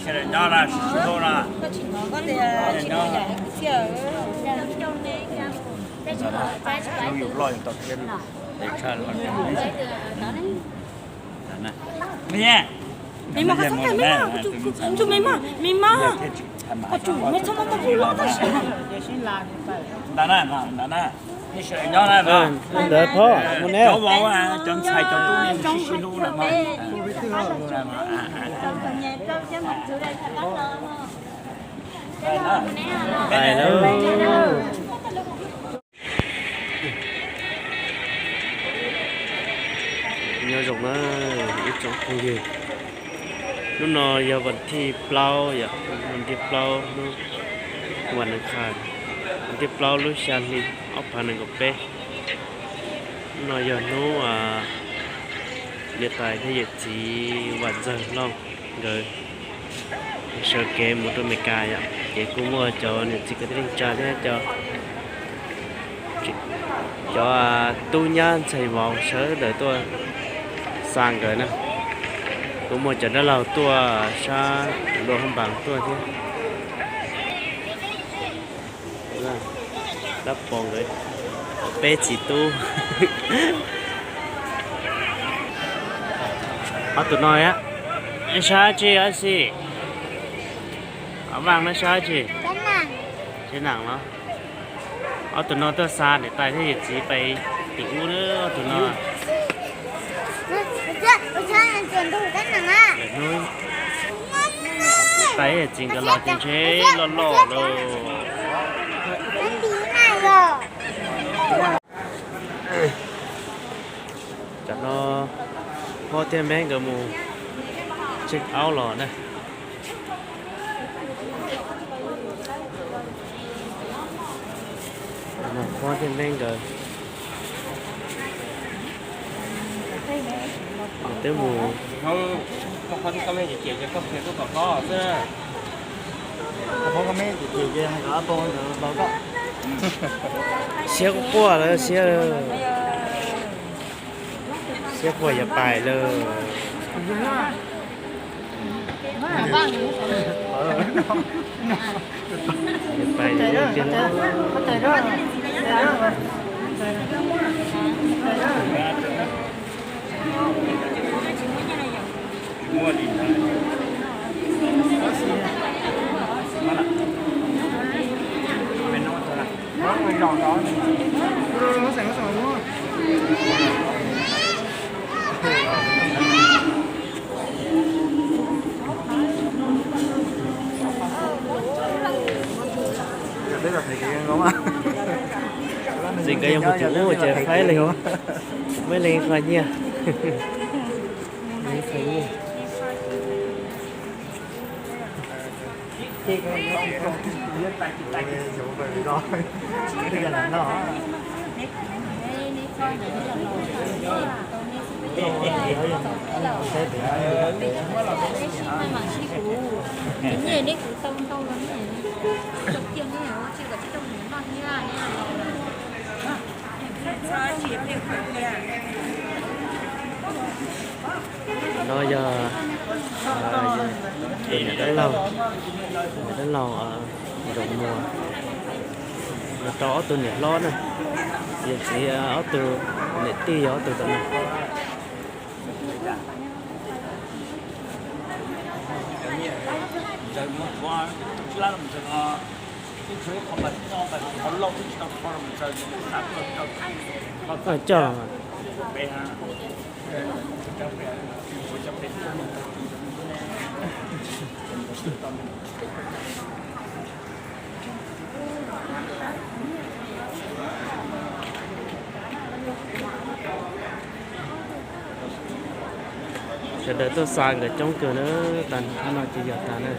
Sawv daws nyob na, sib hlub na. Yus loj yus tau thiab. Me mas koj txhob me mas, tus me mas, me mas, koj tsum me txhob muab tau kuj loj tab sis. Ntawd na, ntawd na, nej sawv daws nyob na. Ntawd phob mus neb. Cov vauv, cov ntxhais cov tub nej sib sib hlub na mog. Pais lawm. Nyob zoo na ib tsoom phooj ywg, hnub no yog vas thib plaub yom, vas thib plaub hnub, vas nees khas, vas thib plaub lub xya hli ob phav nees nkaum peb. Hnub no yog hnub niam tais thiab yawm txiv Vam Ntxawg Lauj nkawd sawv kev mus rau Amelikas yom, ces kuj muaj cov niam txiv kwv tij neej tsa thiab cov, cov tub nyab ntxhais vauv sawv daws tuaj xa nkawd na. Kuj muaj cov dab laug tuaj sab Luam Phab Npas tuaj thiab. Dab pos nkawd peb txiv tub. Ob tug no, saib tsi, Ab Xis, Ab Vaj no saib tsi, sib nam los. Ob tug no tuaj xa niam tais thiab yawm txiv pais tim ub na, ob tug no. Lwm hnub niam tais thiab yawm txiv nkawd los ces ntshe loj loj lawm. Tam no Phob thiab Npeb nkawd mus check out los na. Phob thiab Npeb nkawd twb mus. Siab quaj quaj lawm, siab, siab quaj yuav pais lawm. Yuav pais lawm tiag. Txiv nkawd yog mus tim ub ces faib leeg, muaj ib leeg qhov nyiaj. No yog niam dab laug, niam dab laug Nraug Muas, no rau ob tug niam hlob na, yawm txiv ob tug niam tij yog ob tug tam no. Coj. Sawv daws tuaj xa nkawd coob kawg na, tag nrho no ces yog tas na.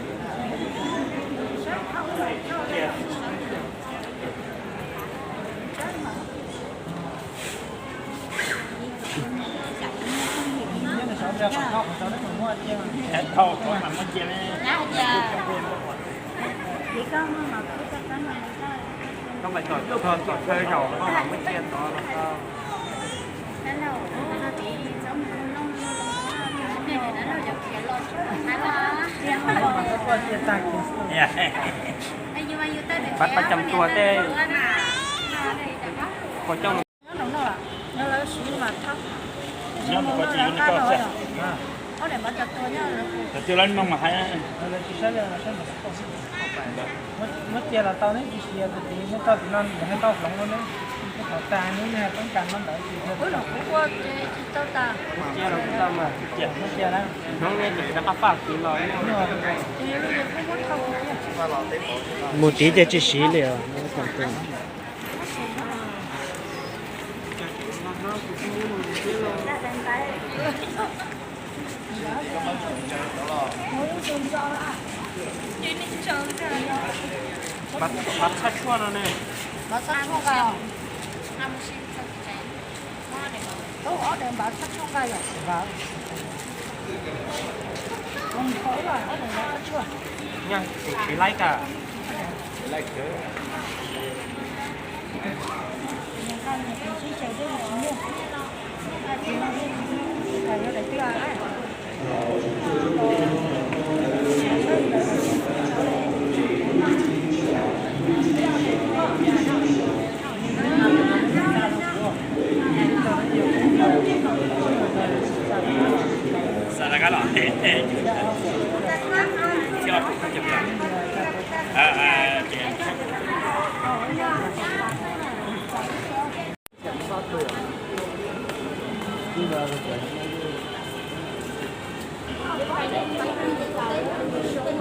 Pab pab cam tua tej, ua coj. Nyob no, nyob lawv siv mas thab. Nyob no, ob daim npav cam tua nyob. Muab cia los tau, neb tsis siv tus tid, neb tau tim no nws hais tau hloov no, neb tau tas neb toob kas no ntawd. Hnub no kuv ua ces tsis tau tas. Cia los kuv tau mas. Hnub neb tus rov qab faj kiv los. Mus tid ces tsis siv li os. Pab txhab tshuaj no ne. Pab txhab tshuaj nqa. Tau ob daim npav txhab tshuaj nqa yom. Nyaj tus siv laib ka.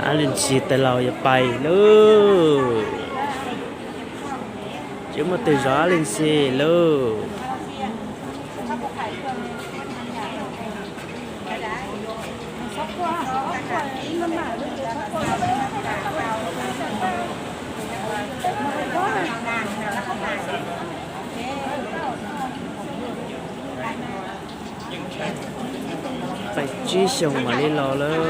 Ab Leej Xis tais laus yuav pais lauj. Tsis muaj twg zov Ab Leej Xis lauj. Pais tsib xyoos mam li los lawm.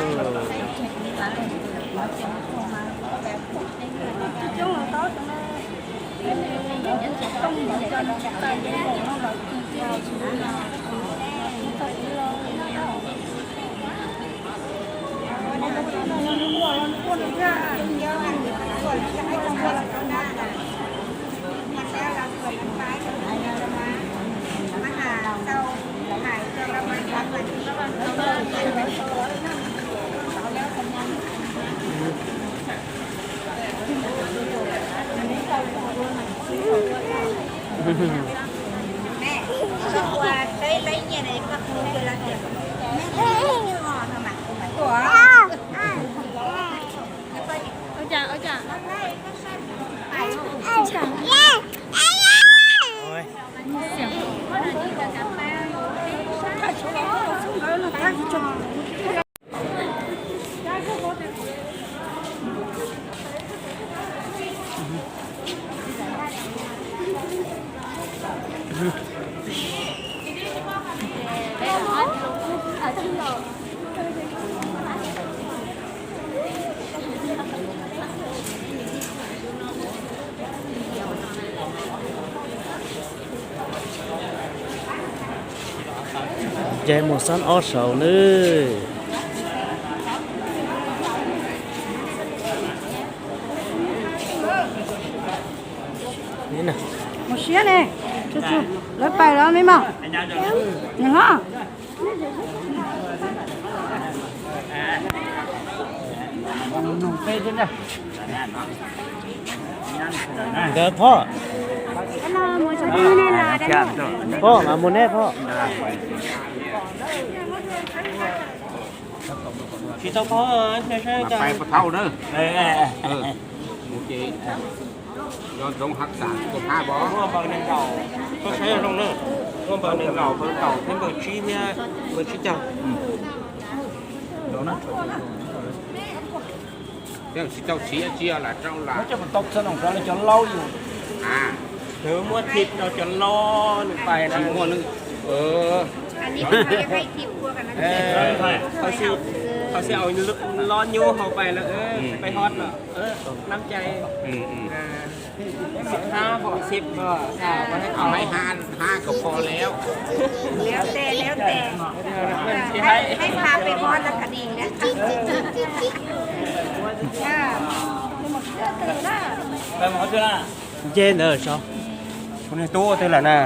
Ces mus xob ob saud nawb. Mus siab ne, lawv pais los ne mog. Nws hlob. Nkawd phob, phob mas mus neb phob. Tsis tau phob, pais pov thauj na. Mus ces nco ntsoov hav xam kua phab pov. Koj saib zoo na, muaj npaws nees nkaum, npaws kaum thiab npaws tsib thiab npaws tsib caug. Tsis tau siv tsiaj lam rau lam. Nws muab thim rau cov loj nws pais na. Hos xi au loj nyuj hau pais lawm, pais hot lawm, nab cai. สิบห้า บอก สิบ ก็ อ่า เอาให้ห้า ห้าก็พอแล้ว แล้วแต่ แล้วแต่ ให้ ให้พาไปบอสแล้วก็ดีนะ อ่า ไปหมดเพื่อนละ Nce ntawd tso. Kuv niag tub twg lawm na?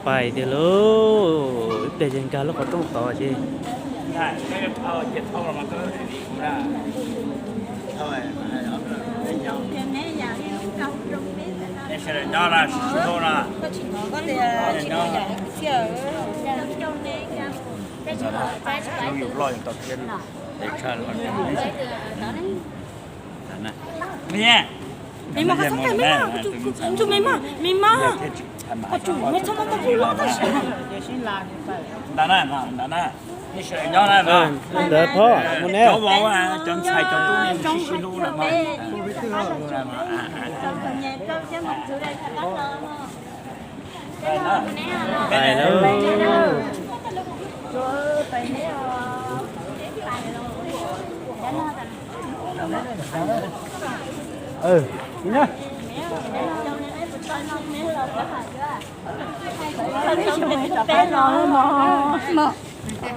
Pais tiag lauj, ib pliag ces nkag lub qhov rooj tod ces. Me mos, koj txhob pais me mos, kuv tsum me mos, me mos, koj tsum me txhob muab tau kuv los tab sis. Ntawd na, ntawd na, ntawd phob mus ne. Cov vauv, cov ntxhais cov tub ne, sib sib hlub na mog. Pais lauj.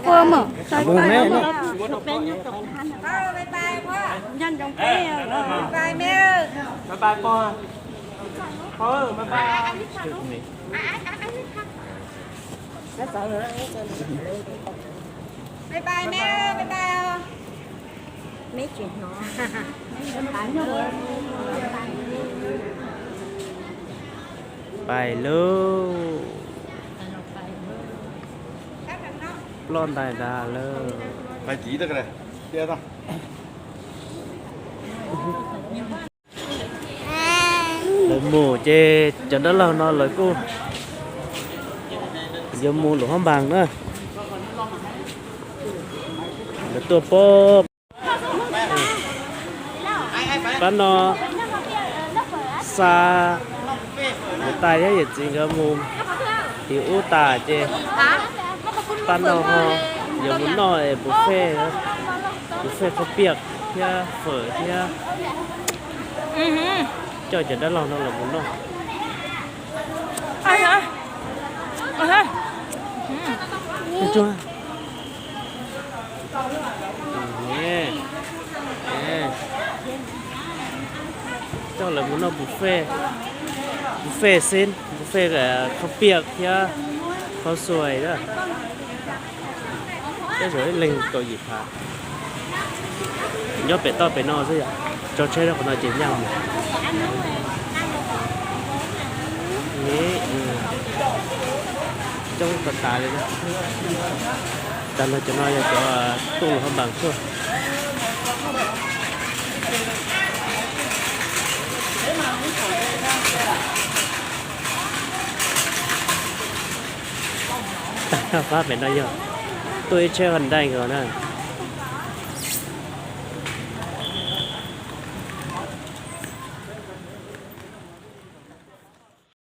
Ua mog, Bye bye me, bye bye os. Pais lauj. Ploj ntais tas lawm. Lawv mus ces cov dab laug no lawv kuj yuav mus lwm hoob npas na. Lawv tuaj pob. Pab no xa niam tais thiab yawm txiv nkawd mus tim ub tas ces pab no ho yuav mus noj buffet, buffet khaub piaj thiab fawm thiab. Coj cov dab laug no los mus noj. Coj lawv mus noj buffet, buffet xwb, buffet khaub piaj thiab khaub xuas na. Tej zaum ib leeg kaum yim phav. Nyob pem toj pem no xwb yom, tso tsheb rau qhov no ces nyaj mus. Coob tas tas li. Tag nrho cov no yog cov tuaj lwm hoob npas tuaj. Tag nrho pab pem no yog tuaj ib tsheb Hyundai nkaus na.